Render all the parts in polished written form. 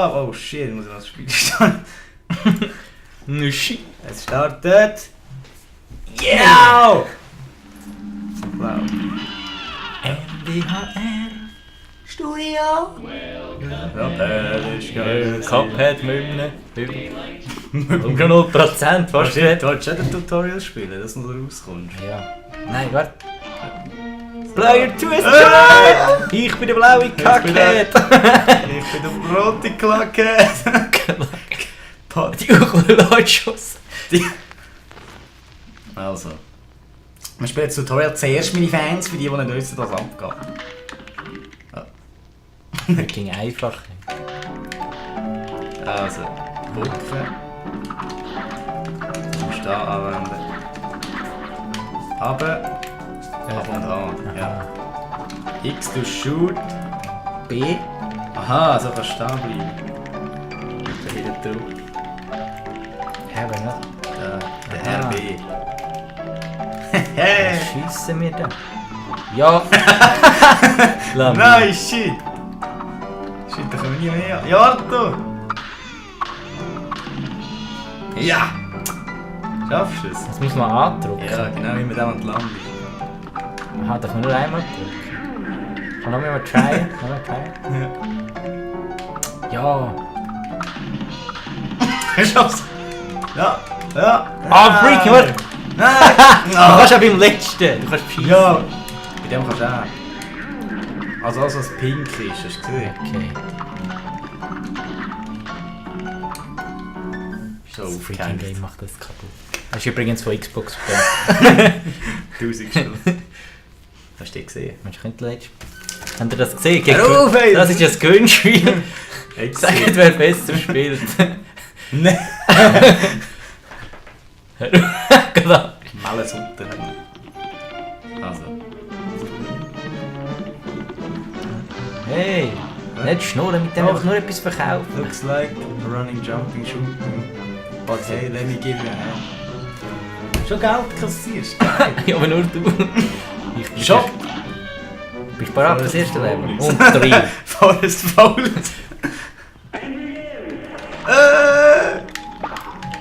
ab! Oh shit, muss ich noch das Spiel starten? Nüschi. Es startet! Yeah! Wow. MDHR Studio. Ja, das ist geil. Cuphead mit einem 0%, fast nicht. Du wolltest schon ein Tutorial spielen, dass du noch rauskommst. Ja. Nein, warte. Player Twist Joy! Ich bin der blaue Kackhead! Ich bin der rote Klackhead! Die Ukulele-Schuss! Also. Wir spielen das Tutorial zuerst, meine Fans, für die nicht wissen, was abgeht. Das ging einfach. Also, Hupfen. Du musst da anwenden. Runter. Ab und an. Ja. X to shoot. B. Aha, so kannst du da bleiben. Und dann wieder drauf. Hä, wer nicht? Ja, der Herr B. Was schiessen wir da? Ja! Lass mich. Nein, shit! Shit, da kommen wir nie mehr. Ja, Arthur! Ja! Schaffst du es? Das muss man andrücken. Ja, genau wie mit dem entlang ist. Aha, darf man nur einmal drücken? Kann noch mal tryen? Ja! Ich schaff's! Ja! Ja! Ah, freaking, warte! Nein! Du kannst auch beim letzten! Du kannst schießen! Ja! Bei dem kannst du auch. Also alles was pink ist, hast du gesehen? Okay. So Das freaking aufgehängt. Game macht das kaputt. Das ist übrigens von Xbox. 1000 Stunden. Hast du die gesehen? Mensch, könnte letztes. Habt ihr das gesehen? Hör auf, ey! Das ist ja das Gewinnspiel. Hast du Sagt, gesehen? wer besser spielt. Nein! Genau. Alles unten. Also. Hey! Nicht schnurren mit dem, einfach nur etwas verkaufen. Looks like a running, jumping, shooting. But hey, let me give you a hand. Schon Geld kassierst. Ja, aber nur du. Ich bin Schon? Bist du bereit für das erste Level? Faules. Und 3. Forest Faules.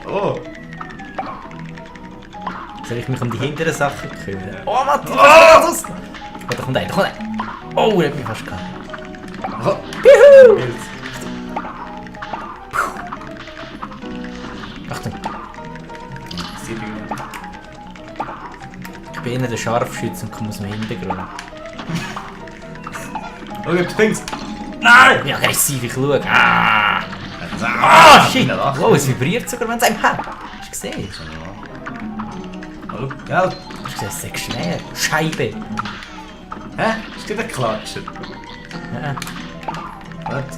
Oh. Soll ich mich um die hinteren Sachen kümmern? Oh, Matthias! Oh! Oh, da kommt einer, da kommt einer. Oh, der hat mich fast gehabt. Oh. Juhu! Achtung, ich bin eher der Scharfschütze und komme aus dem Hintergrund. Oh, du Dings. Nein! Wie aggressiv ich schaue. Ah! Ah, Shit! Wow, es vibriert sogar, wenn es einem hat. Hast du gesehen? Hallo, Geld. Hast du gesehen, es ist schwer. Scheibe! Hä? Ist das ein Klatscher? Ja. Was?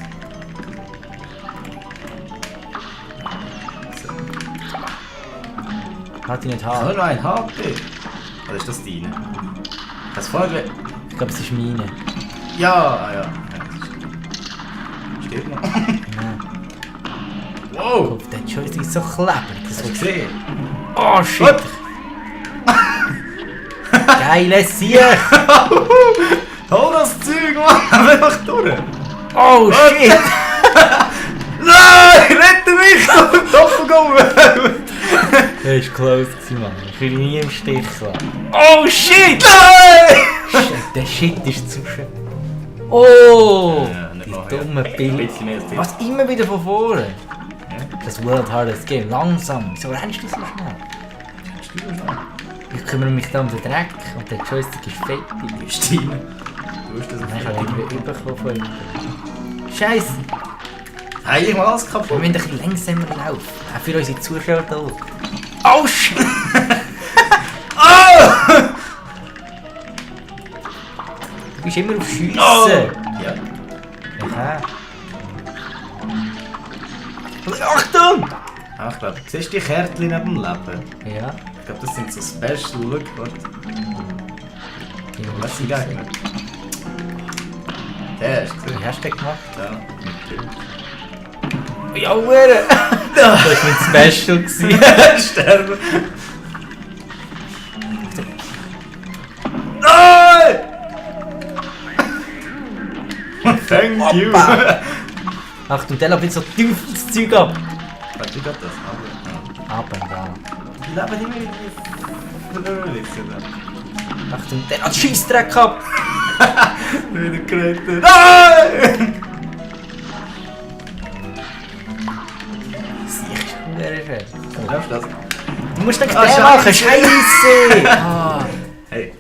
Halt dich nicht Ich habe haben. noch ein HP. Oder ist das deine? Das vorher. Ich glaube, es ist meine. Ja, ah, ja. Steht noch. Ja. Wow! Guck, der Joystick ist so klebrig. Das Hast du ist gesehen? oh shit! What? Geile Sieg! Hol das Zeug, Mann! Einfach durch! Oh shit! Nein! Rette mich! Doppelgummi! Das war close, Mann. Ich will ihn nie im Stich lassen. Oh shit! Nein! Shit, der Shit ist zu schön. Oh! Ja, nicht Die machen, dumme ja. Bilder. Ein bisschen mehr als die. Was immer wieder von vorne? Das World Hardest Game. Langsam. Wieso rennst du so schnell? Ich kümmere mich da um den Dreck und der Joystick ist fettig. Stine. Du hast das Nein, ich habe auf irgendwie überkommen von ihm. Scheiße! Hey, ich mal alles Wir kaputt. müssen ein bisschen langsamer laufen. Auch für unsere Zuschauer da. Oh shit! Du bist immer auf Schiessen. Oh! Ja. Aha. Achtung! Ah, ich glaube, siehst du die Kärtchen neben dem Leben? Ja. Ich glaube, das sind so Special. Look, warte. Was sind Gegner? Der hast du gesehen? Wie hast du den gemacht? Ja. Ja, Hure! Das war mein Special gewesen. Sterben! Nein! Thank you! Hoppa. Achtung, der läuft so tief das Zeug ab. Warte, wie geht das? Ab und da. Die leben immer irgendwie fröhlich, Achtung, der hat Scheissdreck ab. Wieder gerettet. Nein! Siehst du, der ist schwer. Glaubst du das? Du musst den Ah, machen, Scheisse! Ah. Hey.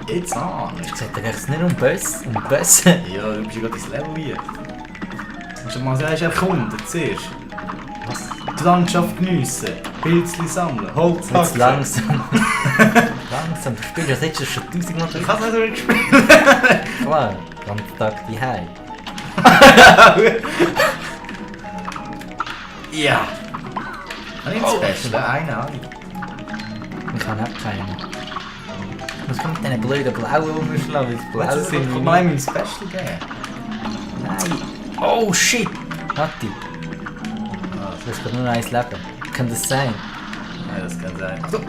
It's on. Du hast gesagt, da geht es nicht um Böse. Ja, du bist ja gerade ins Level hier. Musst du mal sagen, hast du erkunden zuerst. Was? Die Landschaft geniessen, Pilzchen sammeln, Holz Jetzt hacken. langsam. Langsam, du spielst ja jetzt schon 1000 Mal Ich hab's nicht so gespielt. Klar, ganzen Tag die Hause. Ja. Habe ich das Beste? Eine habe ich. Ich habe auch keine. Was kommt mit diesen blöden blauen rumschlagen? Weil blau Willst du sind mir wie mal mein Special geben? Nein! Oh shit! Matti, du hast gerade nur ein Leben. Kann das sein? Nein, das kann sein. Achtung!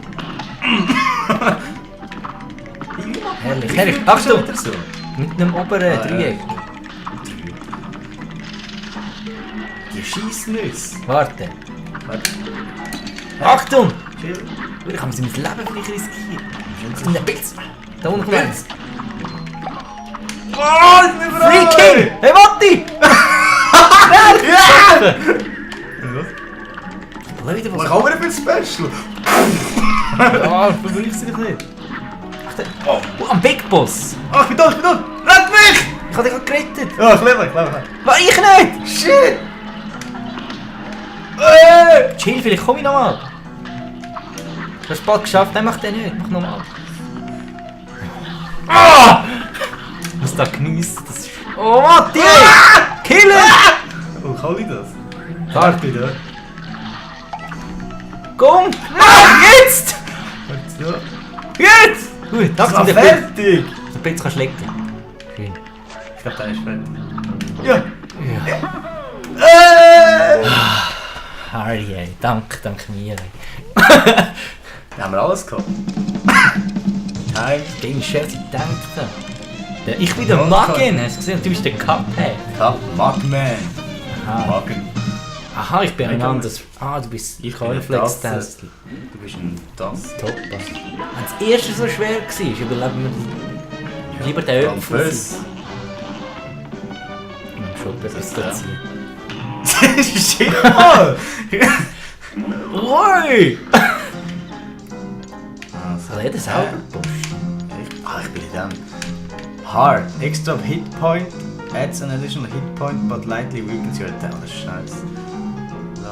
Herrlich, herrlich! Achtung! So. Mit dem oberen Dreieck. Die Scheissnüsse. Warte. Warte. Achtung! Chill. Ich kann mein Leben vielleicht riskieren. In den Pilz! Da unten kommt eins. Oh, ich bin Free King! Hey Matti! Was? Blöde, Was was kann man denn für ein Special? Ah, verbrauch sie dich nicht. Oh, am Big Boss! Oh, ich bin tot, ich bin tot! Rett mich! Ich hab dich gerade gerettet! Ja, ich lebe. Was, ich nicht! Shit! Chill, vielleicht komm ich nochmal! Du hast es bald geschafft, nein, mach den nicht, mach nochmal. Ah! Ich muss da geniessen, das ist... Oh, Matti! Killen! Oh, kann ich das? Warte. Bitte. Komm! Ah, jetzt! So. Jetzt! Gut, Das Achtung, war der Pilz. fertig! Der Pilz kannst du lecken. Schön. Ich glaube, der ist fertig. Ja! Ja. Äh! Harry, ey. Danke mir. Ey. Da haben wir alles gehabt. Time. Den Chef, ich dachte. Ich bin der Magen, hast du gesehen? Du bist der Cuphead. Cup Mugman. Aha. Muggen. Aha, ich bin ein Ich anderes. Ah, du bist Ich bin ein Cornflakes-Test. Du bist ein das. Top. Wenn das erste so schwer war, überleben wir lieber den Öpfel. Böse. Schon ist besser der? ziehen. Shit, mal! Oi! Also, Soll jeder selber pushen? ich bin in dem. Hard. Extra hit point. Adds an additional hit point, but lightly weakens your attack. Das ist scheiße.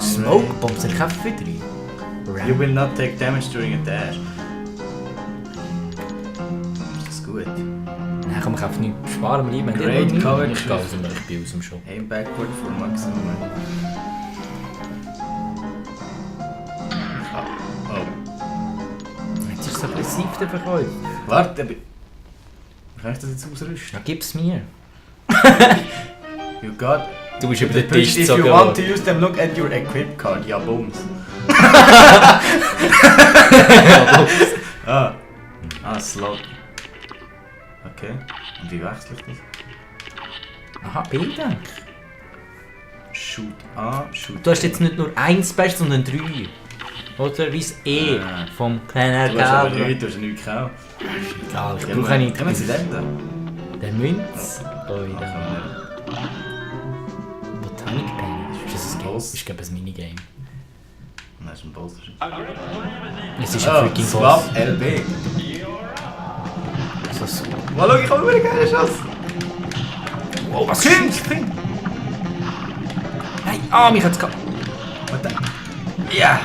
Smoke Bombs sind keine Fütter. You will not take damage during a dash. Ist das gut? Nein, kann man einfach nicht sparen. Wir lieben Great coverage. Ich gehe aus dem Shop. Aim backward for maximum. Oh. Jetzt ist es aggressiv, der Verkäufer. Warte, wie kann ich das jetzt ausrüsten? Ja, gib's mir. You got... Du bist über den Tisch If you want to use them, look at your equip card. Ja, bums. Ah. Slot. Okay. Und wie wechsle ich das? Aha, B, danke. Shoot A, shoot Du hast jetzt nicht nur ein Special, sondern 3. Oder wie das E vom kleinen Du hast aber Ergaben. nichts, du hast nichts gekauft. Egal, ich brauche nicht. Können Sie denn da? Der Münz. Oh, wieder. Botanic Pen. Ist das ein Game? Boss. Ich glaube, ein Minigame. Nein, ist ein Boss. Es ist ein freaking Boss. Swap LB. So, so. Mal schau, ich habe immer einen Schuss. Wow, was Kind! Nein, ah, mich hat's gehabt. Warte. Ja!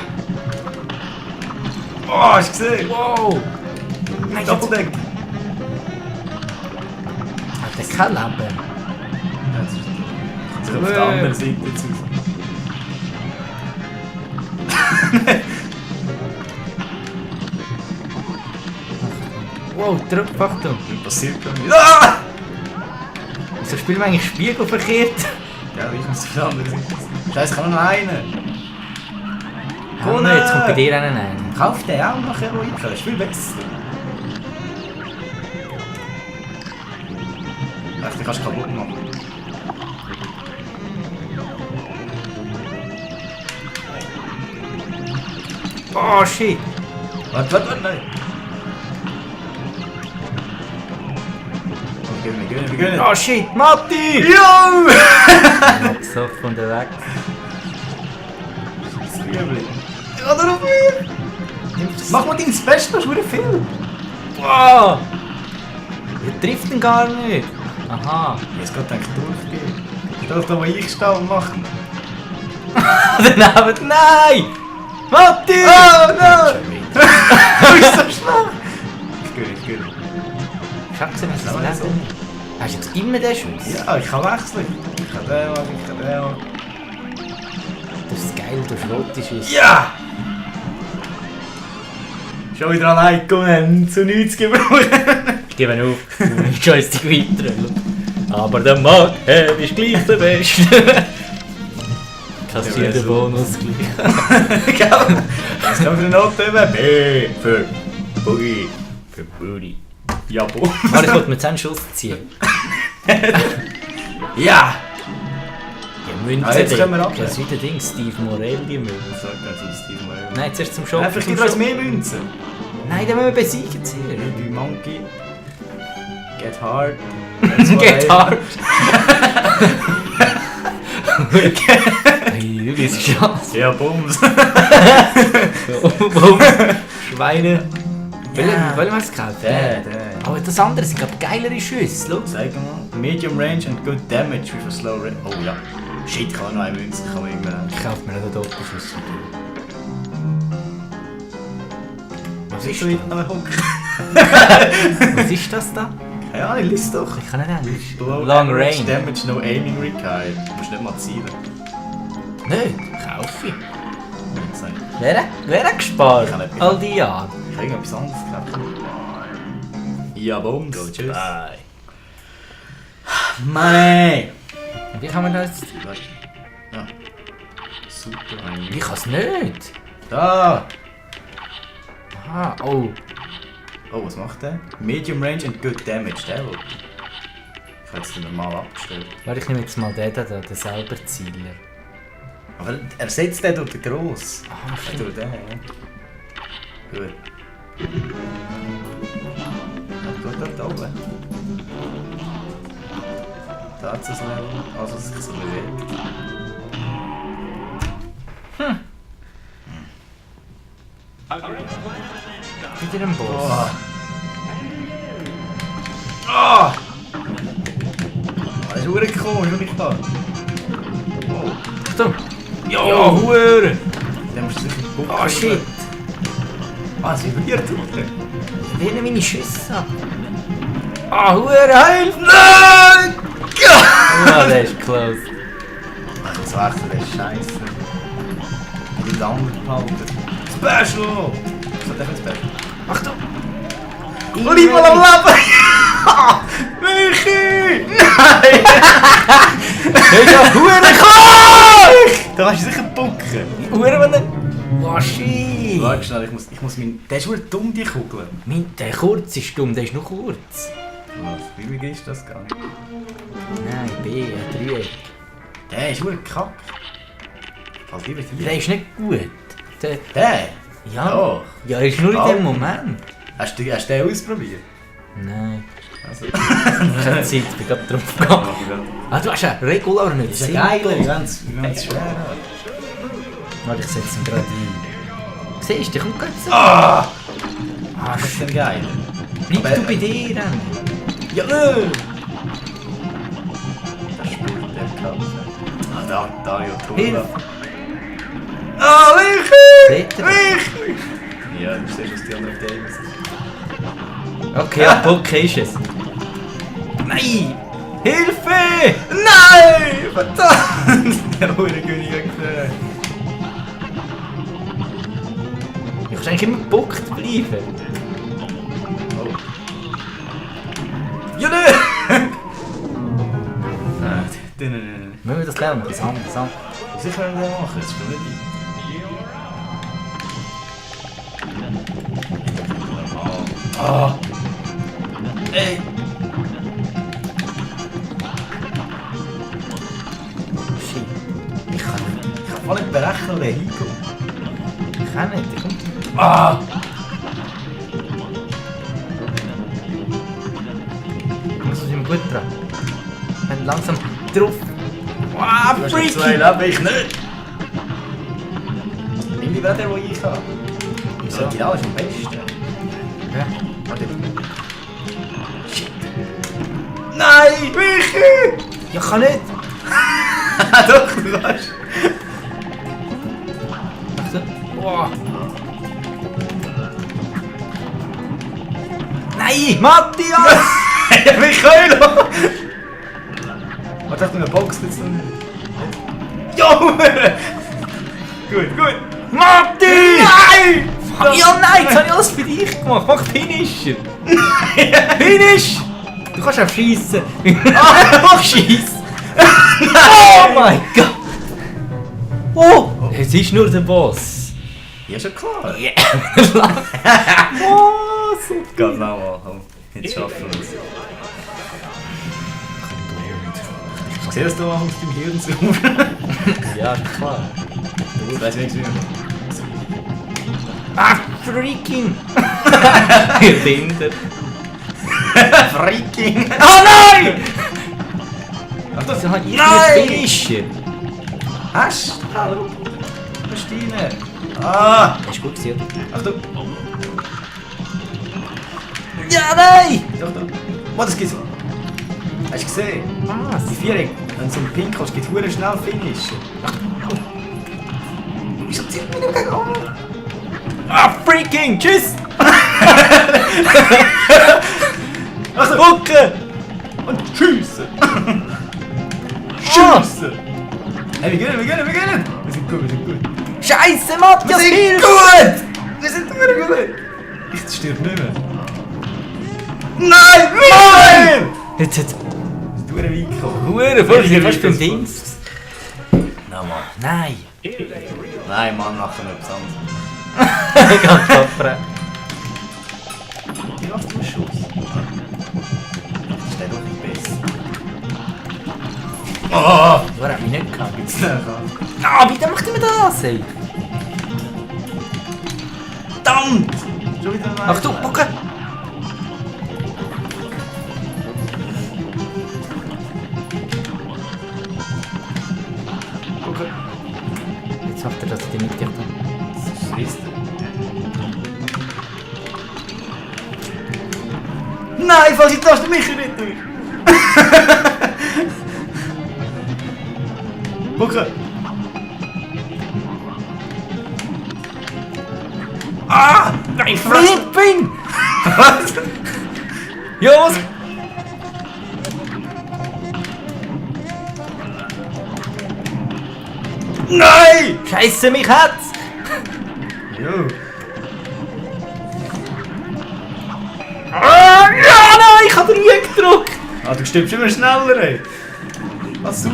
Oh, hast du gesehen? Wow. Nein, Doppeldeck! hat er kein Leben. Jetzt ist auf der anderen Seite jetzt raus. Wow, Trupf, Achtung. Passiert gar nicht. Ah! Wieso spielen wir eigentlich Spiegel verkehrt? Ja, ich muss auf der anderen Seite. Scheiße, ich kann nur noch einen. Oh nein, jetzt kommt bei dir einen ein. Kauf den auch nach Heroin, das ist viel besser. Echt, den kannst du kaputt machen. Oh shit! Warte, nein! Wir gönnen! Oh shit! Matti! Jo! So von der Weg. Zwiebeln! Ich kann noch mehr! Mach mal dein Special, das ist verdammt viel! Wow! Er trifft ihn gar nicht! Aha! Ich habe gerade gedacht, durchgehen. Stell doch mal einstehen und machen. Daneben! Nein! Matti! Oh nein! Du bist so schwach! Ich gönne. Schatz, was ist das denn? Hast du jetzt immer den Schuss? Ja, ich kann wechseln. Ich kann den machen. Das ist geil, du rote Schüsse. Ja! Schon wieder allein gekommen, zu nichts gebrauchen. Ich gebe auf, den Joystick weiter. Aber der Mag ist gleich der Beste. Kassiert den Bonus gleich. Gell? Was kann für eine Note geben? B für Boogie. Für Booty. Ja, boah. Aber ich wollte mir 10 Schuss ziehen. Ja! Die Münze, Ah, jetzt können wir ab. das ist wieder Ding, Steve Morell, die Münze. Sag nicht so Steve Morell. Nein, zuerst zum Shop. Vielleicht gibt es mehr Münzen. Nein, den müssen wir besiegen zuerst. Baby Monkey. Get hard. Get hard. Hey, du bist Chance. Ja, Bums. Schweine. Ja. Wollen wir es kaufen? Der. Aber das andere sind glaube geilere Schüsse. Schau. Sag mal. Medium range and good damage with a slow rate. Oh ja. Shit, ich kann noch eine Münze. Kann man irgendwann. Ich kaufe mir einen Doppelschuss. Was ist das? Was ist das da? Ja, ich lies doch. Ich kann nicht Englisch. Below Long average range. damage, no aiming required. Du musst nicht mal zielen. Nein, kaufe ich. Sag. Wer hat gespart? Ich kann nicht. All die Jahre. Ich habe irgendetwas anderes gekauft. Ja, Bums. Tschüss. Bye. Mann! Wie kann man das? Ja. Super. Ich kann es nicht. Da! Aha, oh. Oh, was macht der? Medium range and good damage. Der will. Ich habe jetzt den normal abgestellt. Warte, ich nehme jetzt mal den da, den selber Zieler. Aber ersetzt den durch den gross. Ah, stimmt. Durch den, ja. Gut. Dort oben. Da hat es ein Level, also es sich so bewegt. Wieder ein Boss. Oh. Ah! Das ist verdammt komisch, und ich da. Oh. Achtung! Ja, Hure! Dann musst du sicher bucken. Oh shit! Ah, es vibriert drunter. Ich will meine Schüsse ab. Ah, Hure, hilf! Nein! Ah, der ist close. Ach, das war echt der Scheiße. Ich will den anderen behalten. Special! Was hat der für ein Special? Achtung! Und ich mal am Leben! Michi! Nein! Der ist ja Hure krank! Da kannst du sicher bucken. Hure, wenn er... Oh shit! Warte schnell, ich muss mein... Der ist verdammt dumm, die Kugel. Der kurz ist dumm, der ist noch kurz. Was? Wie weit ist das gegangen? Nein, B, ein Dreieck. Der ist verdammt kack. Fast lieber Der ist nicht gut. Der... Der? Ja. Doch. Ja, er ist nur in Oh. dem Moment. Hast du den ausprobiert? Nein. Also. Keine Zeit, ich bin gerade drauf gegangen. Ah, du hast ja regular nicht. Das ist ja geil, wir wollen es schwer haben. Warte, ich setze ihn gerade ein. Siehst du, der kommt gerade so. Ah! Ah, Das ist denn geil. bleib Aber- du bei dir dann. Ja, Das spielt der Kampf. Ah, da, Dario Hilfe! Tola. Ah, Michi! Seht ihr? Michi! Ja, du siehst, was die anderen Games sind. Okay, ja, okay ist es. Nein! Hilfe! Nein! Verdammt! Der Hurenkönig hat gekriegt. Ich muss eigentlich immer gebuckt bleiben. Oh. Ja, nein! Nein. Müssen wir das lernen? Das andere, das andere. Sicher können wir das machen, das ist für mich. Ah! Ey! Shit. Ich kann voll nicht berechnen, wo der hinkommt. Ich kann nicht, der kommt. Ah! Das ist ihm gut dran. Wenn langsam drauf. Wow, Du hast noch 2 freaky! Leben, ich nicht! Nimm die Wette, die ich habe. Wieso? Ja, ist am besten. Ja. Warte. Shit. Nein! Michi! Ja, kann nicht! Doch, du kannst. Warte. Wow. Nein! Matthias! Michaelo! Warte, ich eine Box jetzt noch nicht. Jo! Gut, gut! Matti! Nein! Ja, nein! Jetzt habe ich alles für dich gemacht! Mach Finisher! Finish! Du kannst auch schiessen! Mach Scheiss! Oh mein Gott! Oh! Es ist nur der Boss! Ja, schon klar. Yeah! Oh, so Geht mal, komm. Jetzt schaffen wir es. Ich sehe das da aus dem Hirn zu. Ja, klar. Jetzt weiss ich nicht, wie Ah, freaking! Ihr Binder! Freaking! Oh nein! Achtung! Wieso habe ich Nein! nicht Finisher? Hast du? Hallo! Christine! Ah! Das ist gut gewesen. Achtung! Ja, nein! Achtung! Oh, das gibt's! Hast du gesehen? Was? Die Viereck, wenn du so einen Pink hast, geht es schnell Finish. Wieso zieht mich nicht gegen an? Ah, freaking! Tschüss! Also, Gucken! und schiessen! Ah! Schiessen! Hey, wir gewinnen! Wir sind gut! Scheiße, Matthias, hilf! gut! Wir sind gut! Ich stirb nicht mehr. Nein! Jetzt. Du eine Wein gekommen. Hure, voll, ich bin fast beim Dienst. Nochmal. Nein! Nein, Mann, machen wir etwas anderes. Ganz tapfer. Wie machst du einen Schuss? Das ist doch nicht besser. Oh! Du hast mich nicht gehabt. Gibt's nicht an. Ah, bitte macht immer das, ey! Verdammt! Schon wieder mal. Achtung, gucken! Gucken. Jetzt hofft er, dass ich die mitgemacht habe. Das ist Liste. Nein, falls ich das mich nicht durch. Gucken. Ah! Nein, Flipping! Was? Ja, was? Nein! Scheiße, mich hat's! Jo. Ah, ja, nein, ich habe Ruhe gedrückt! Ah, du stirbst immer schneller, ey. Was du?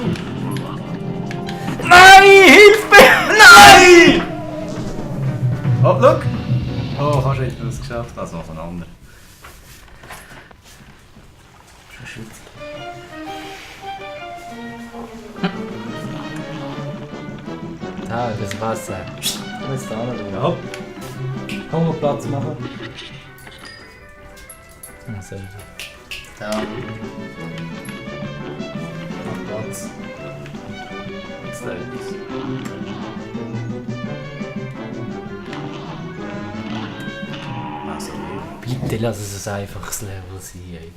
Nein, hilf mir! Nein! Oh, look! Oh, hast du jetzt das geschafft? Also von anderen. Ah, das Wasser. Jetzt da noch. Ja. Komm, mal Platz machen. Ah, sorry. Ja. Mach Platz. Jetzt da etwas. Also, Bitte lass es ein einfaches Level sein, ey.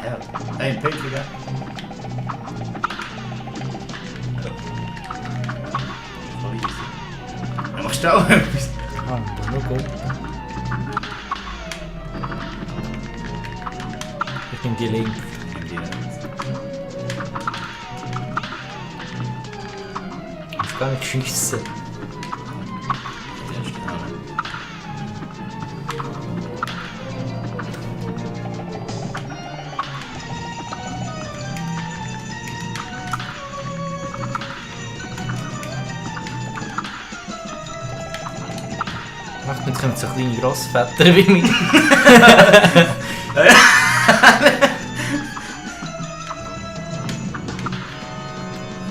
ja. Hey, ein Päckchen, gell? Voll easy. Ja, machst du auch etwas? Ah, nur gut. Ich bin die Link. Ich muss gar nicht schiessen. Jetzt kommen so kleine Grossväter wie mich.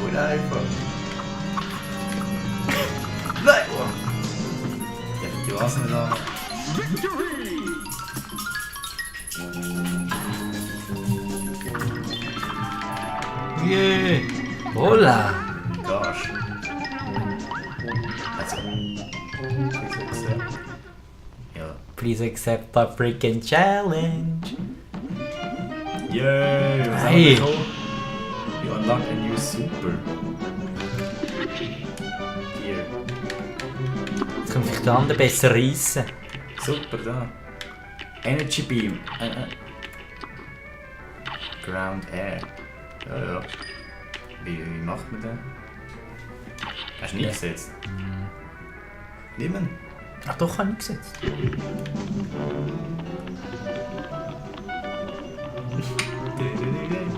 Oh nein! einfach. Nein! Oh. Ich hab die Vase nicht an. Yeah. Hola! Gosh. Also. Ja. Please accept a freaking challenge! Yay! Was Hey. haben wir bekommen? You unlock a new super. Hier. Jetzt kann vielleicht der andere besser reissen. Super, da. Energy Beam. Ground Air. Ja, ja. Wie macht man den? Hast du nie gesetzt? Nehmen. Ach doch, habe ich gesetzt. Ja,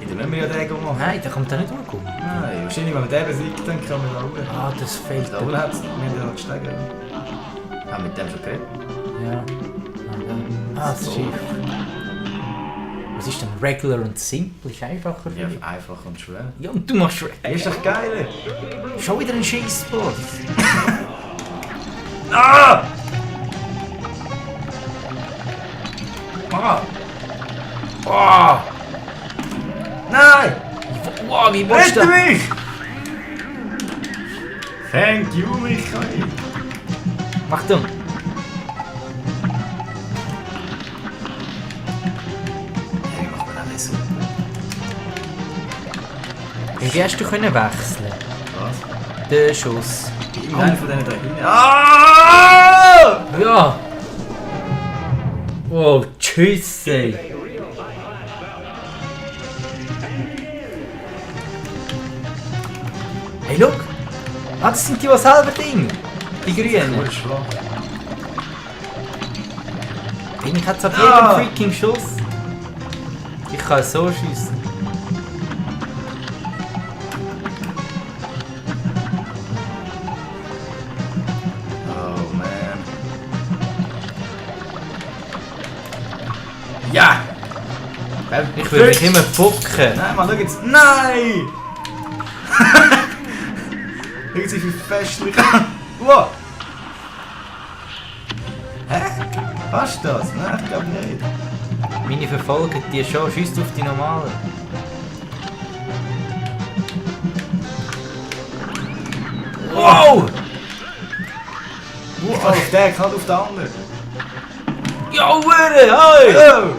dann müssen wir ja den machen. Nein, der kommt da nicht ankommen. Nein, wahrscheinlich, wenn man den besiegt, dann kann man auch. Ah, das fehlt. Da oben hat es, wir haben ja noch gesteigen. Haben mit dem schon geredet? Ja. Ah, das Schiff. Was ist denn regular und simple? Ist einfacher für Ja, dich. einfach und schwer. Ja, und du machst Ist doch geil! schon wieder ein Schießboss. Ah! Ah! Oh! Nein! Wow, wie willst Rette du? mich! Thank you, Michael! Mach du. Wie macht man das so? Wie hast du können wechseln? Was? Den Schuss. Irgendeiner von denen da hinten. Ah! Ja! Wow, tschüss, ey. Hey, look! Ah, das sind die selber Ding! Die grünen. Gut schwach. Ich hat's auf Ah. jedem freaking Schuss. Ich kann so schiessen. Oh man. Ja! Ich will mich immer fucken. Nein, Mann, schau jetzt. Nein! Schau jetzt, wie festlich. Wow! Hä? Passt das? Nein, ich glaube nicht. Meine verfolgen die schon, schießt auf die normalen. Wow! Ich kann auf den, ich kann auf den anderen. Ja, Hure! Hey! Oh!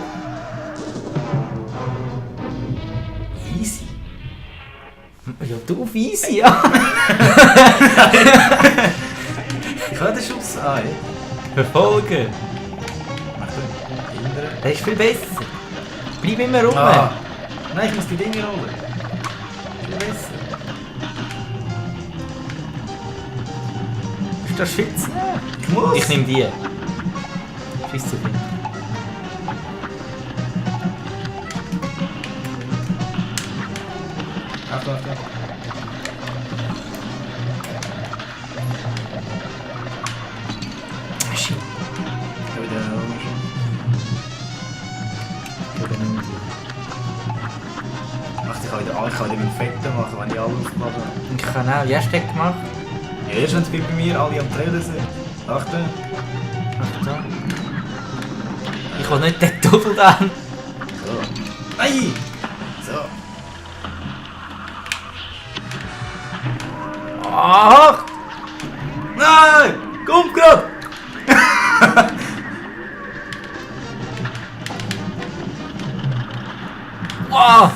Easy. Ja, du auf easy, ja. Ich kann den Schuss an. Verfolgen. Mach den hinteren. Das ist viel besser. Bleib immer rum. Ah. Nein, ich muss die Dinge rollen. Viel besser. Ist das schützen? Ich muss! Ich nehme die. Schieß zu viel. Achtung, Achtung. Shit. Ich habe wieder schon. Ich kann wieder mit Fetten machen, wenn ich alle aufgeladen habe. Ich kann auch. Wie hast du das gemacht? Ja, erst wenn es bei mir alle am Trailer sind. Achtung. Achtung. Ich will nicht den Doppel an. So. Nein! So. Ach! Nein! Komm grad! Wow!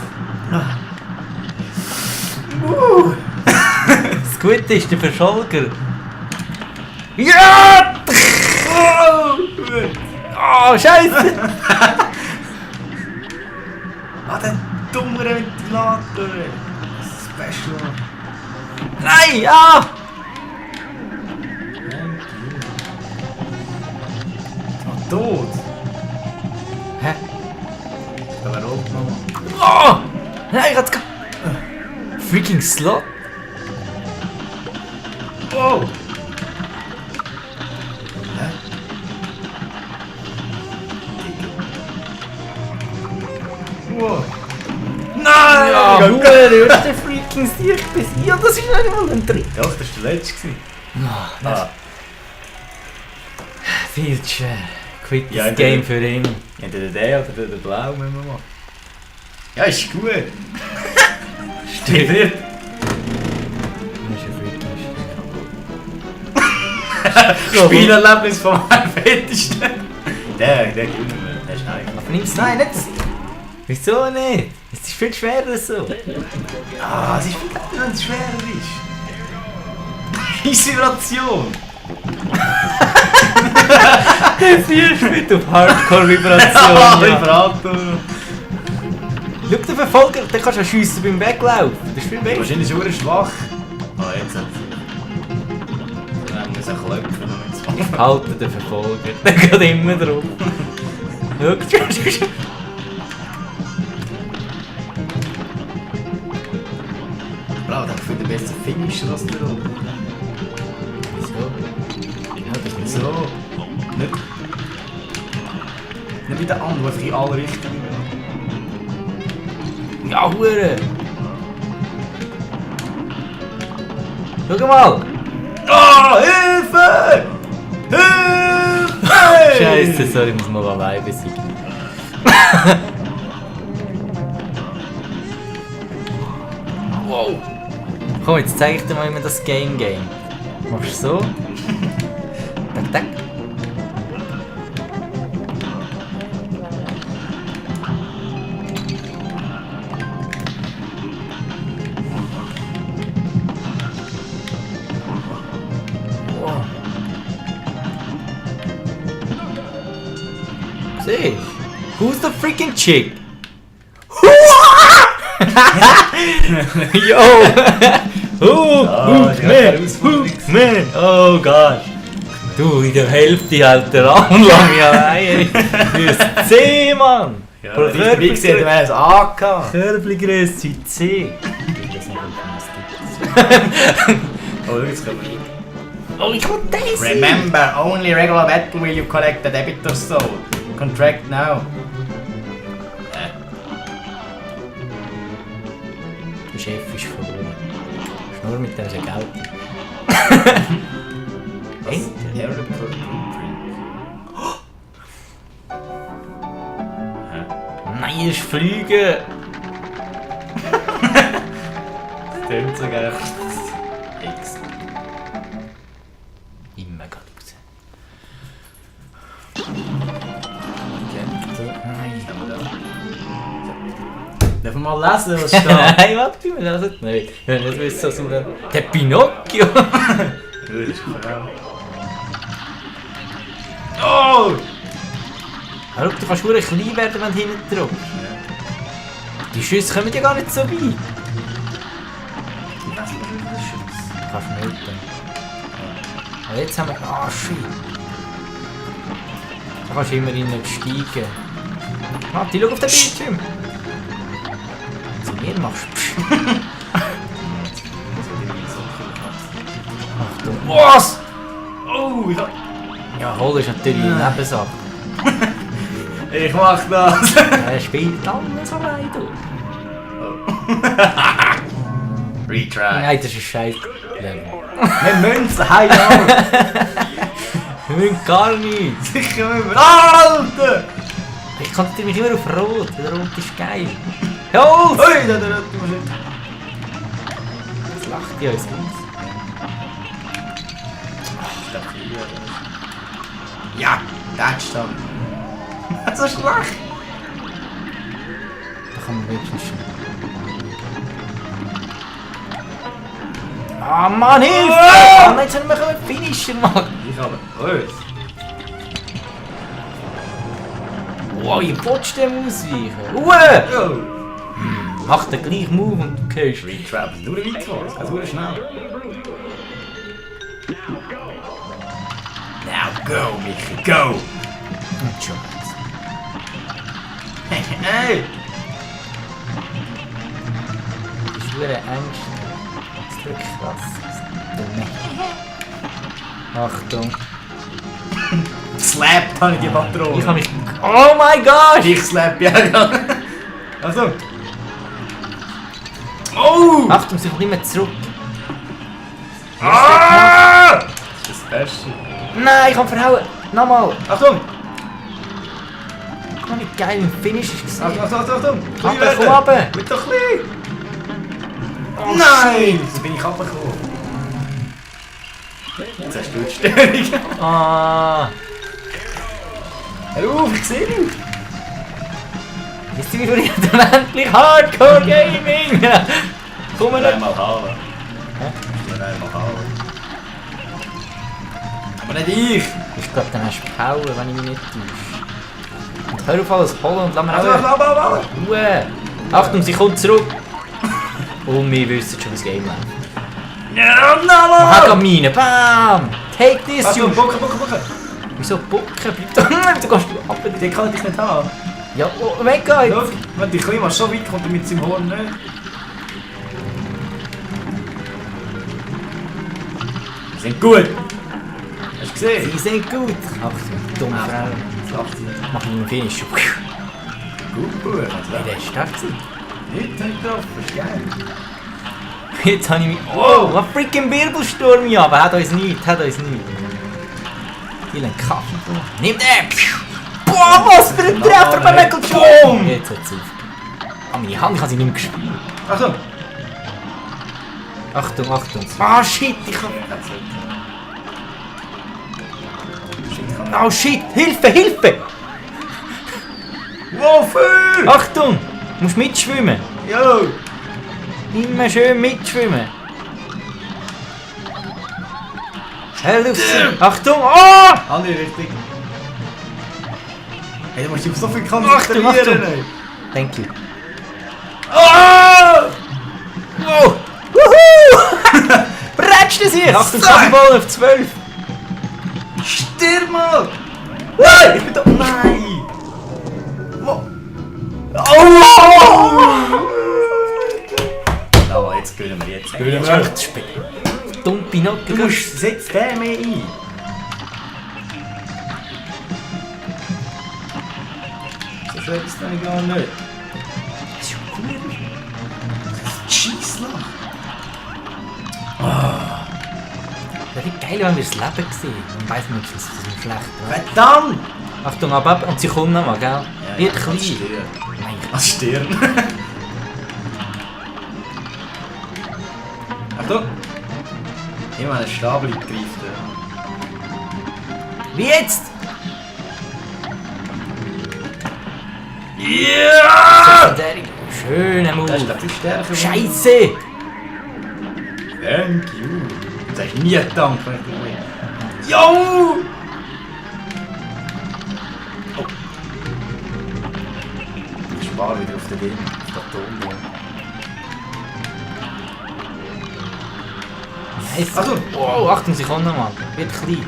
Das Gute ist der Verscholger. Ja! Oh! Oh, Scheiße! Ah, den dummen Ventilator! Special! Nein! Ja! Ah, tot! Hä? Da wäre rot noch. Oh! Nein, ich hab's freaking Slot! Wow! Hä? Wow! Nein! Ja, Gott. Hure, was ist der Freak? fucking Sieg besiegt. Das ist nicht mal ein Trick. Doch, das war der letzte. Ah. Viel zu schwer. Quit Ja, das Game für ihn. Entweder der oder der Blau müssen wir machen. Ja, ist gut. Stimmt. Stimmt. Spielerlebnis vom Fettesten. Der gewinnt wir. Der ist heiß. Aber nimm's nein, nicht. Wieso nicht? Es ist viel schwerer so. Ah, es ist viel geiler, wenn es schwerer ist. Inspiration. Der Sieg spielt auf Hardcore-Vibration. Ah, Ja. Vibrator. Schau den Verfolger, den kannst du auch schiessen beim Weglaufen. Das ist viel besser. Wahrscheinlich ist er schwach. Ah, jetzt hat er. Dann muss er klopfen, damit es macht. Halten den Verfolger, der geht immer drauf. Schau. Blau, der für den besten Finisher als der Rolle. Wieso? Ja, das ist nicht so. Nicht wie der andere, der in alle Richtungen geht. Ja, Hure! Schau mal! Ah, Hilfe! Hilfe! Scheiße, sorry, ich muss mal alleine sein. Wow! Komm, jetzt zeige ich dir mal, wie man das Game. Machst du so? Tak, tak. Wow. Siehst du? Who's the freaking chick? Yo! Man! Oh Gott! Du, in der Hälfte halt der Arm lang alleine. Du bist C, Mann! Ja, aber ich dabei gesehen, du wärst AK. Körbelgröße C. Oh, jetzt kommen wir. Oh, ich will das! Remember, only regular battle will you collect the debitor's soul. Contract now. Der Chef ist verloren. Ist nur mit dieser Geld. Enter. Nein, er ist fliegen! Das tönt so geil. X. Immer geht raus. Okay. Nein. Dürfen wir mal lesen, was steht? Nein, warte, wir lesen es nicht. Wir wollen nicht wissen, was wir... Der Pinocchio! Oh! Schau, du kannst nur klein werden, wenn du hinten drückst. Die Schüsse kommen ja gar nicht so weit. Du kannst melden. Aber jetzt haben wir... Ah, shit. Da kannst du immerhin nicht steigen. Matti, schau auf den Bildschirm. Wenn du mir machst... Achtung. Was? Oh, ich hab... Ja, Hol ist natürlich eine Nebensache. Ich mach das! Er spielt alles allein durch. Retry. Nein, das ist ein scheiß Level. Wir müssen es heim auch. Wir müssen gar nichts. Sicher müssen wir. Alter! Ich konzentriere mich immer auf Rot, weil Rot ist geil. Holz! Ui, da rührt man nicht. Jetzt lacht die uns aus. Ja, das stand. So schlecht. Da kann man wenigstens schon. Ah Mann, Hilfe! Oh, nein, jetzt sollen wir einen Finisher machen. Ich habe. Oh. Wow, ich willst dem ausweichen. Ruhe! Oh. Mach den gleichen Move und du gehst. Retrap. Nur ein weit vor. Es geht nur schnell. Now go, Michi, go! Und schon. Hey! Das ist wieder Angst. Das drückt krass. Achtung. Slappt habe ich die Patrone. Ich hab mich... Oh mein Gott! Ich slap, ja. Also. Oh! Achtung, sie kommt immer zurück. Ah! Das ist das Beste. Nein, ich kann verhauen. Nochmal. Achtung! Noch nicht geil, im Finish ist es. Achtung! Komm runter. Mit doch klein! Oh, Nein! So bin ich runtergekommen. Jetzt hast du die Störung. Ah. Hör auf, ich sehe nicht. Jetzt sind wir wieder endlich Hardcore Gaming. Komm mal nicht. Einmal hauen. Einmal hauen. Aber nicht ich! Ich glaube, dann hast du Power, wenn ich mich nicht täusche. Und hör auf alles holen und lass mir Au! Ruhe. Achtung, sie kommt zurück. Und wir wissen schon, wie das Game läuft. Ja, Mach gerade meine. Bam! Take this, Achtung, Jungs. bucken! Wieso bucken? Bleib da. Du gehst ab. Den kann ich nicht haben. Ja, oh, weg jetzt. Schau, wenn die Klima so weit kommt, mit seinem Horn nicht. Die sind gut! Hast du gesehen? Sie sind gut. Achtung, dumme Frau. Mach ich einen Finish. Gut, gut. Hey, der ist stark gewesen. Nicht getroffen, ist geil. Jetzt habe ich mich... Oh, was freaking Wirbelsturm, ja. Aber hat uns nicht. Ich will einen Kaffee. Nimm den! Boah, was für ein Treffer bei Michael Jordan! Jetzt hat es aufgehört. Ah, meine Hand, ich habe sie nicht mehr gespielt. Achtung! Achtung. Ah, shit, ich kann... Oh, shit, Hilfe! Wofür? Achtung! Du musst mitschwimmen. Jo! Immer schön mitschwimmen. Hell auf sie. Achtung! Oh! Andere Richtung. Hey, du musst dich auf so viel Achtung! konzentrieren. Thank you. Oh! Wow! Wuhu! Bretsch das hier! Achtung, Kaffeeball auf 12. Stirb mal! Nein! Ich bin da... Nein! Wo? Oh! Aber jetzt gönnen wir jetzt. Das ist echt zu spät. Dumm Pinocchio. Du musst... Setz den mehr ein. So schwer ist das gar nicht. Das ist schon cool. Scheissloch! Das wäre geil, wenn wir das Leben sehen. Dann weiss man, dass es schlecht ist. Verdammt! Achtung, ab. Und sie kommt nochmal, gell? Wird klein. Nein, Als Stirn. Achtung! Immer einen Stabel greift. wie jetzt? Ja! Schöner Das ist Move. doch die Stärke. Scheiße! Thank you. Du sagst nie Dank, wenn ich dich will. Jo! Oh. Ich spare wieder auf den Ding. Auf den Ton. Nice. Achtung! Wow, Achtung, sie kommt nochmal. Wird klein.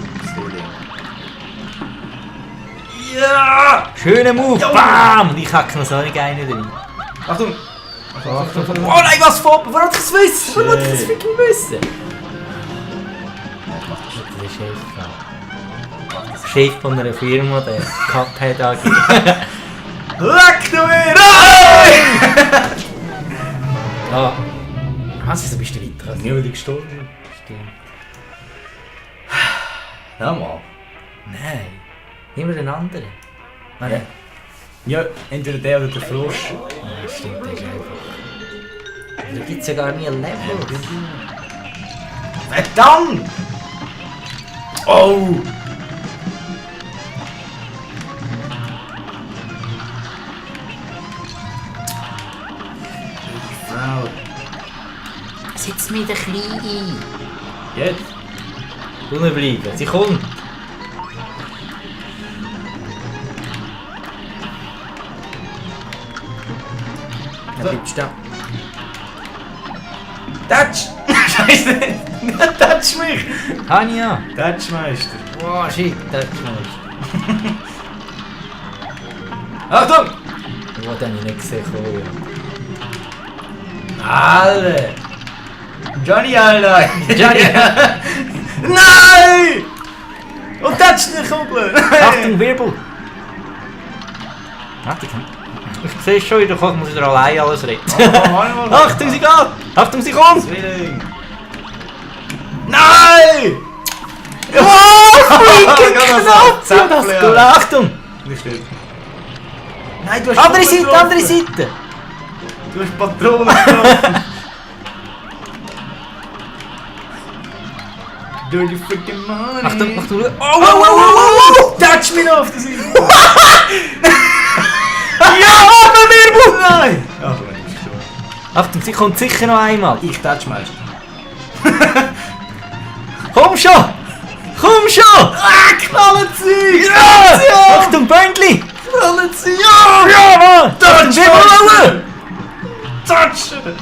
Ja! Schöner Move. Jo. Bam! Und ich hacke noch so eine geile drin. Achtung! Achtung. Oh nein, was vor? Warum hat das wissen? Warum hat das wirklich wissen? Das ist Chef von einer Firma, der Cuphead AG. Leck du mir! Ah. Was, wieso bist du weiter? Nie wieder gestorben. Stimmt. Nochmal. Nein. Immer den anderen. Ja. Ja, entweder der oder der Frosch. Ja, stimmt, das ist einfach. Da gibt es ja gar nie ein Level. Verdammt! Oh! Frau. Sitz mir den Kleinen ein. Jetzt? Drinnen bleiben, sie kommt. Ja, bleib stehen. Touch! Scheiße! Nicht touch mich! Hania! Touchmeister! Wow, shit, das ist nice. Achtung! Oh, den habe ich nicht gesehen. Alter! Johnny, Alter! Johnny! Nein! Und touch die Kugel! Achtung, Wirbel! Warte, ich kann... Ich sehe schon wieder, ich muss wieder allein alles reden. Warte mal. Achtung, sie geht! Achtung, sie kommt! Zwilling. Nein! Oh, freaking knapp! Zack, Ja, das ja. gut. Achtung! Nicht schlimm. Nein, du hast Andere Puppen Seite, andere getroffen. Seite! Du hast Patronen getroffen. Dirty freaking money. Achtung, Achtung! Oh, Oh, oh, oh, oh, touch mich noch auf der Seite. Ja, aber wir! Nein. Ach, wenn ich gestorben. Achtung, sie kommt sicher noch einmal. Ich touch meist. Komm schon! Komm schon! Ah, knallen sie! Ja! Achtung, Böndli! Knallen sie! Ja, ja, Mann! Achtung, wir wollen! Touchen!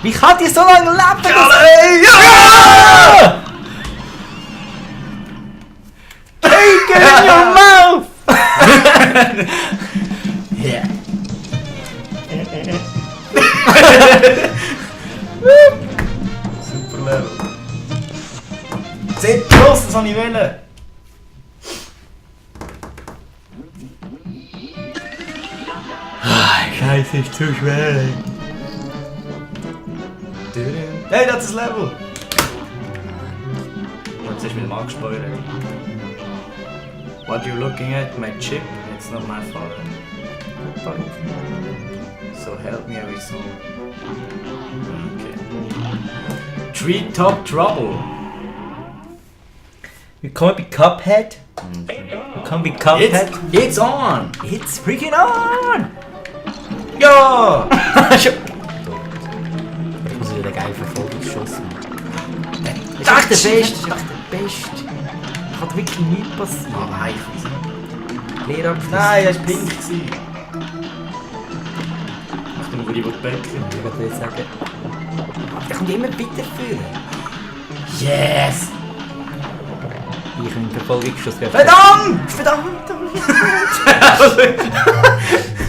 Wie kann die so lange leben? Knallen! Ja! Take it in your mouth! Ja. Super Level. Seht los, das habe ich wollen. Scheiße, ist zu schwer. Hey, das ist das Level! Jetzt ist mit dem angesprochen. What you're looking at, my chip, it's not my father. But, so help me every soul. Okay. Treetop Trouble. Willkommen bei Cuphead. Willkommen bei Cuphead. It's on! It's freaking on! Ja! Schon. Ich muss wieder geil Verfolgungsschuss machen. Das ist echt der Beste, das ist echt der Beste. Da kann wirklich nichts passieren. Oh nein, ich weiß nicht. Lehrabschluss. Nein, er war pink. Achtung, wo die Becken. Ich würde sagen. Der kommt immer weiter führen. Yes! Ich bin Verfolgungsschuss. Verdammt! Verdammt!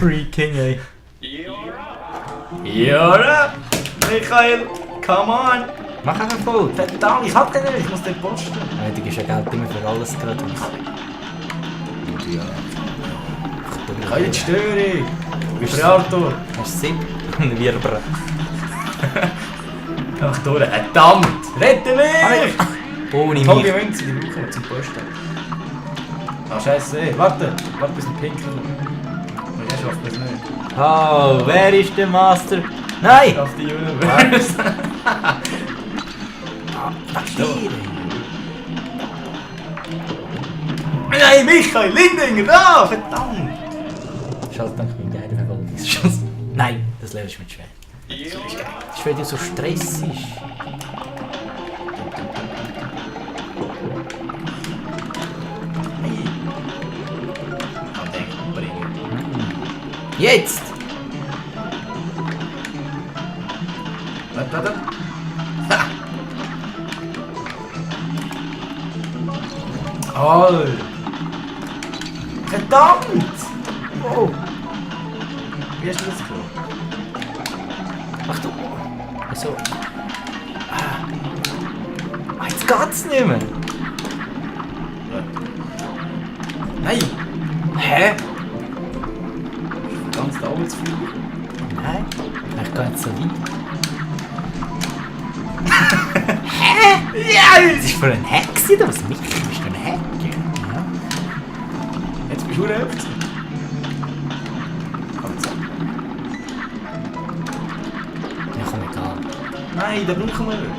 Freaking ey. Ja, Michael, come on! Mach einfach voll. Verdammt, ich hab den nicht, ich muss den posten. Ja, du gibst ja Geld immer für alles gerade aus. Ich kann nicht stören. Du bist der Arthur. Hast du 7? Und wir aber. Ach, du, verdammt! Rette mich! Ohne Tolle mich. Münze, die brauchen wir zum Posten. Ah, scheiße, warte bis ein Pink kommt. Weil er schafft das nicht. Oh, wer ist der Master? Nein! Auf die Universe. Verstehe. Nein, Michael, Lindinger, da! Verdammt! Schade, danke für den geilen Verfolgungsschuss. Nein, das Level ist mir schwer. Das ist, weil du so stressig. Hey! Ah, denk, bringen. Jetzt! Warte. Ha! Oh! Verdammt! Oh! Wie hast du das gemacht? Ach du! Also. Jetzt geht's nicht mehr! Nein! Hä? Ganz da oben zu fliegen. Nein? Ich gehe jetzt so weit. Hä? Ja! Das ist für ein Hack oder was? Michi, bist du ein Hacker? Ja. Jetzt bist du der Hälfte. Ja, komm, egal. Nein, den brauchen wir nicht.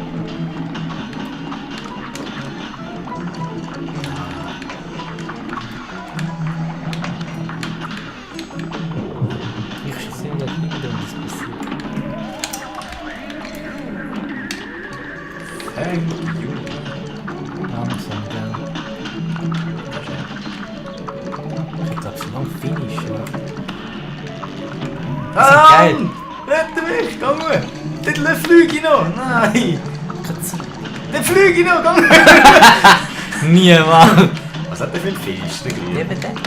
Ich schieße ihn nicht wieder und das passiert. Thank you. Langsam, gell? Ich glaube, so lange Finish, ja. Ah! Rette mich, geh mal! Dann fliege ich noch! Nein! Keine Zeit. Dann fliege ich noch, geh mal! Niemand! Was hat der für ein Fisch, der Grill? Eben den.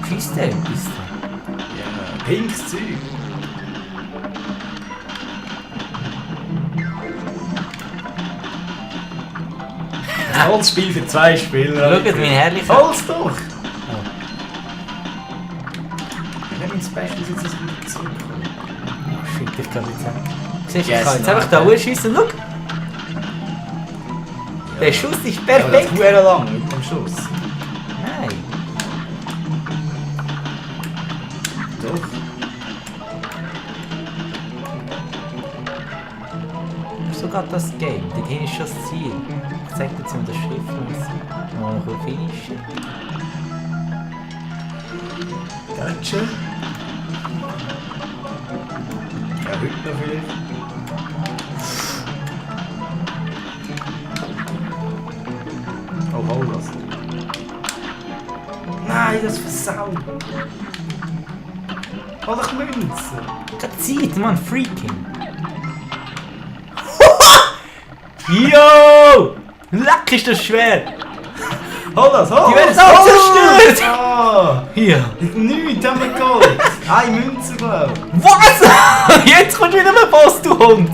Schießt der etwas da? Ja, pinkes Zeug. Volles Spiel für 2 Spieler. Schaut, mein herrlicher... Volles doch! Wenn mein Special ist jetzt wieder zurückkommen. Oh shit, ich kann jetzt sagen. Siehst du, Yes, ich kann jetzt nein. einfach da hochschiessen. Schau! Der Schuss ist Ja, aber das perfekt! ist sehr lang mit dem Schuss. Nein! Doch. So geht das Game. Dort hinten ist schon das Ziel. Ich zeig dir jetzt mal das Schiff aus. Mal noch finishen. Gotcha. Ja, heute noch vielleicht. Oh, hol das. Nein, das versaut. Hol doch Münzen. Keine Zeit, Mann, Freaking! Yo! Leck ist das schwer! Hol das, hol Die werden das, alle hol zerstört! Ah, Hier! nichts haben wir geholt. Eine Münze, glaube ich. Was? Jetzt kommst du wieder mit Boss, du Hund!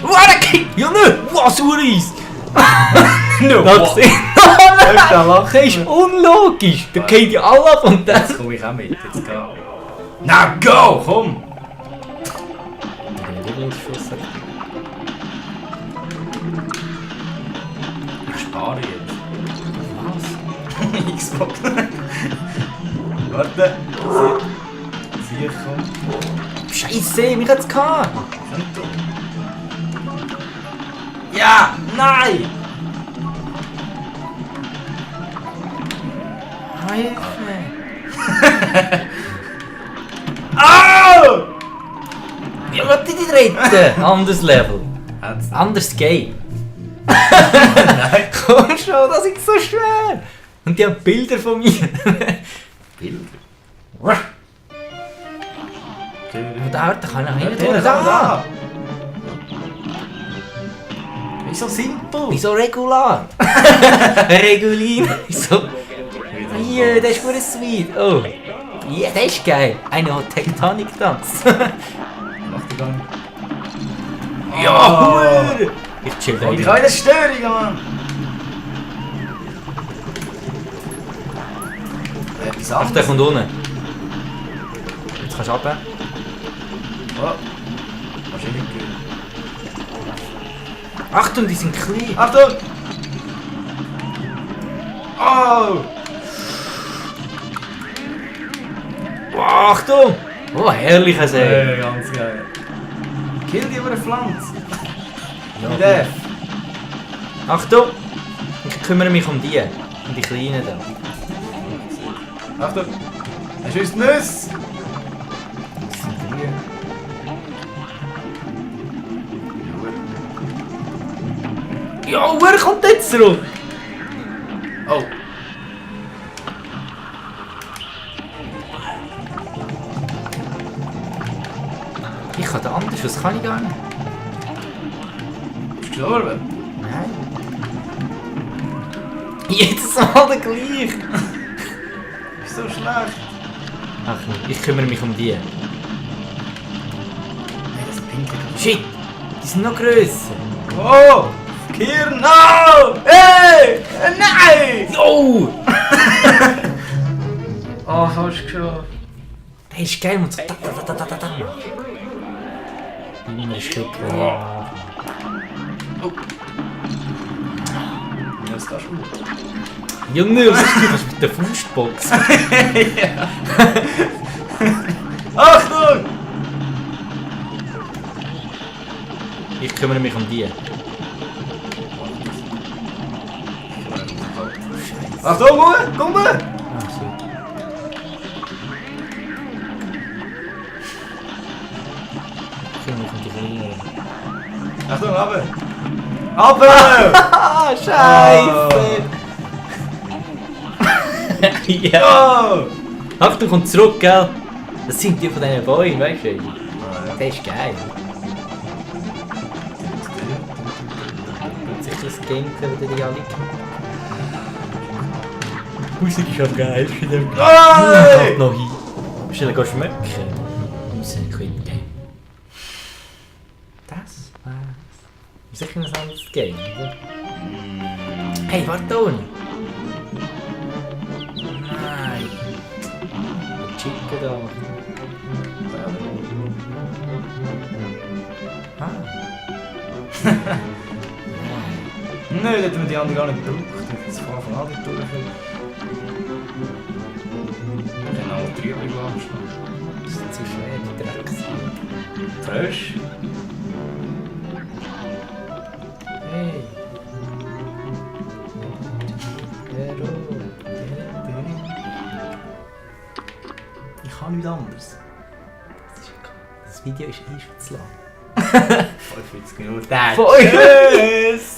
Wow, der Kick! Ja, nicht! Was, Uris! No, Da gesehen! Oh Da nein! lacht Das ist unlogisch! Da geht ja alle ab und dann... Jetzt komme ich auch mit. Jetzt geh. Na, go! Komm! Ich spare jetzt. Was? Xbox. Warte. Sieh, komm. Scheiße, mich hat's gehabt! Ja! Nein! Hilfe! Au! Ja, was die dritte? Anderes Level. Hat's nicht. Anderes Game. Nein. Komm schon, das ist so schwer! Und die haben Bilder von mir. Bilder. Da kann ich nicht Ja, durch. da. Wieso simpel? Wieso regular? Regulin. Wieso? Hier, der ist gut sweet. Oh. Ja, der ist geil. Eine hat Tektonik tanzt. Mach die Gang. Ja, Huer. Ich chill da Und ich rein. habe eine Störung, Mann. Etwas Ach, der anderes. kommt unten. Jetzt kannst du runter. Oh. Wahrscheinlich gut. Achtung, die sind klein. Achtung! Oh! Oh, Achtung! Oh, herrlicher See. Ganz geil. Kill die über eine Pflanze. Ja, Mit F. Achtung! Ich kümmere mich um die. Um die Kleinen da. Achtung! Er schießt Nüsse! Das sind die. Ja, wer kommt jetzt zurück? Oh! Ich kann den anders, das kann ich gar nicht. Bist du gestorben? Nein. Jedes Mal der gleich. Bist so schlecht. Ach, ich kümmere mich um die. Nein, das pinke. Shit! Die sind noch grösser. Oh! Kirn! No! Hey! Nein! Jo! Oh, hast du geschafft. Der ist geil und so. Da. Immer Stück. Oh. Ja, das kannst du gut. Junge, was ist das mit der Faustbox? Achtung! Ich kümmere mich um die. Achtung, komm! Ah, so. Ich kümmere mich um die Kleinen. Achtung, runter! Runter! Ah, Scheiße! Ja! Oh! Achtung, kommt zurück, gell? Das sind die von diesen Bäumen, weißt du? Der ist geil. Sicher das Gameplay, das die alle kennen. Musik ist am geilsten. Hey! Noch hin. Schnell gehen schmecken. Unser Quit Game. Das war's. Ist sicher ein anderes Game, oder? Hey, warte Toni! Nein! Der Chicken da. Nein, das hat man die anderen gar nicht gebraucht. Ich habe es von Anfang an nicht durch. Genau, drüber anschlagen. Das ist zu schwer, die Drecks. Frisch. Hey! Ich kann nichts anderes. Das ist egal. Das Video ist eh schon zu lang. 45 Minuten. Tschüss!